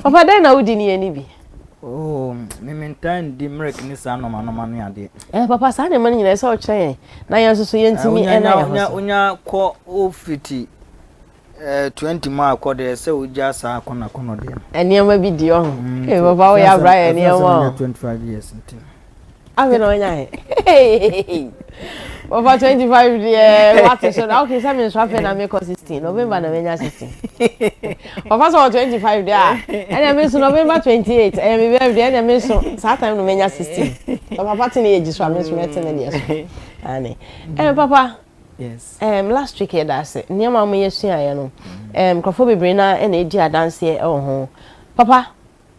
Papa, dɛn na wodi ne yɛ ni bi? Oh, me mentaa ndi milk ne saa nɔma nɔma ne adeɛ. Papa, saa nneɛma no nyinaa sɛ ɔkyerɛ yɛn na yɛn nso so yɛntumi ɛna yɛn ho so. Wonya kɔ wofiti 20 mu akɔ deɛ, sɛ wogya saa akɔnɔ deɛ no. Nneɛma bi di ɔho. Ee, papa, woyɛ abra yɛ nneɛma o. 25 years nti. Afei na ɔnya yɛ. Papa, 25 deɛ wate so na okay, sɛ me nso afei na mekɔ 16 November na menya 16. Papa sɛ wɔ 25 deɛ a, ɛnna me nso November 28 ɛyɛ me birthday, ɛnna me nso saa time no menya 16. Papa te ne yɛ gyi so a, me nso mɛte ne deɛ so. Ane. Papa. Yes. Last week yɛda ase nneɛma a wɔyɛ suaeɛ no, nkurɔfoɔ bebree na ɛna edi adanseɛ ɛwɔ ho. Papa,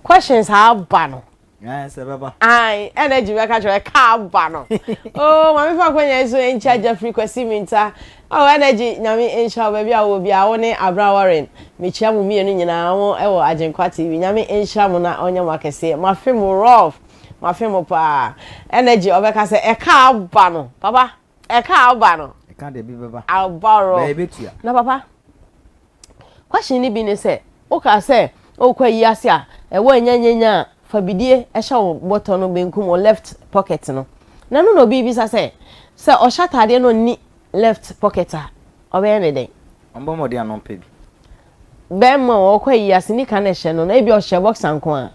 questions aba no. Sɛ bɛba. Ayi, ɛna gyi bɛka kyerɛ ɛka aba no. Oh, maame fa akɔnya yi so nkyɛn Jeffrey Kwasi Minta. Oh, Energy, Nyame nhyira wo baabi a wɔ bi a wo ne Abra Warren. Mekyia mo mmienu nyinaa mo ɛwɔ Agyenkwa TV. Nyame nhyira mo na ɔnyɛ mo akɛseɛ. Mafe mo rough. Mafe mo paa. Energy ɔbɛka sɛ ɛka aba no. Papa, ɛka aba no. Ɛka deɛ bi bɛba. Aba rough. Bɛyɛ bɛtua. Na papa, question ni bi ne sɛ, woka sɛ wokɔ ayi ase a, ɛwɔ nyanyanya a, fa bidie ɛhyɛ wo bɔtɔ no benkum, wo left pocket no. Na no na obi bisa sɛ ɔhyɛ ataadeɛ no ni left pocket a, ɔbɛyɛ ne dɛn? Ɔmbɔ mmɔden ano mpɛ bi. Bɛrima a ɔkɔ ayi ase nika na ɛhyɛ no na ebi ɔhyɛ boxer nko a,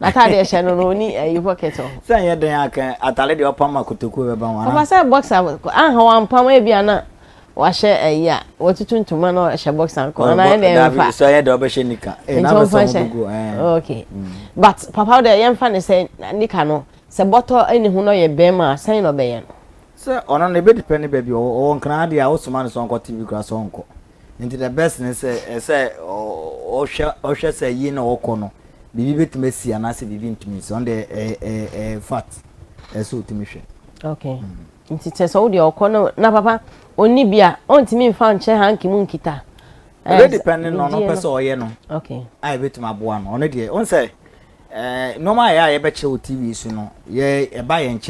n'ataadeɛ ɛhyɛ no oni ayi pocket hɔ. Sɛ nyɛ den aka atare deɛ ɔpam ma kotokuo bɛba ho. Papa, sɛ boxer aha wampam, ebi ana wahyɛ ayi a watutu ntoma na ɔhyɛ boxer nko ana ɛna ɛmfa. Sɛ ɔyɛ deɛ ɔbɛhyɛ nika. Nti ɔmfa hyɛ. Okay, but papa de, yɛmfa ne sɛ nika no sɛ bɔtɔ ɛne ho na ɔyɛ bɛrima a, sɛn na ɔbɛyɛ no? Sɛ ɔno no ebe depend baabi ɔwɔ. Nkran deɛ a, wosoma no sɛ ɔnkɔ TV kora sɛ ɔnkɔ, nti the best ne sɛ ɛsɛ ɔhwɛ sɛ yie na ɔkɔ no, biribi bɛtumi asi anaasɛ biribi ntumi nsi. Ɔno deɛ ɛɛ fact ɛsɛ ɔtumi hwɛ. Okay, nti kyerɛ sɛ wode ɔkɔ no na papa ɔni bi a, ɔntumi nfa nkyɛn hanky mu nkita. Ebe depend no ɔno pɛ sɛ ɔyɛ no a ebɛtumi aboa no. Ɔno deɛ ɔn sɛ nneɛma a yɛ a yɛbɛkyerɛ wɔ TV so no yɛ ɛba yɛn nkyɛn.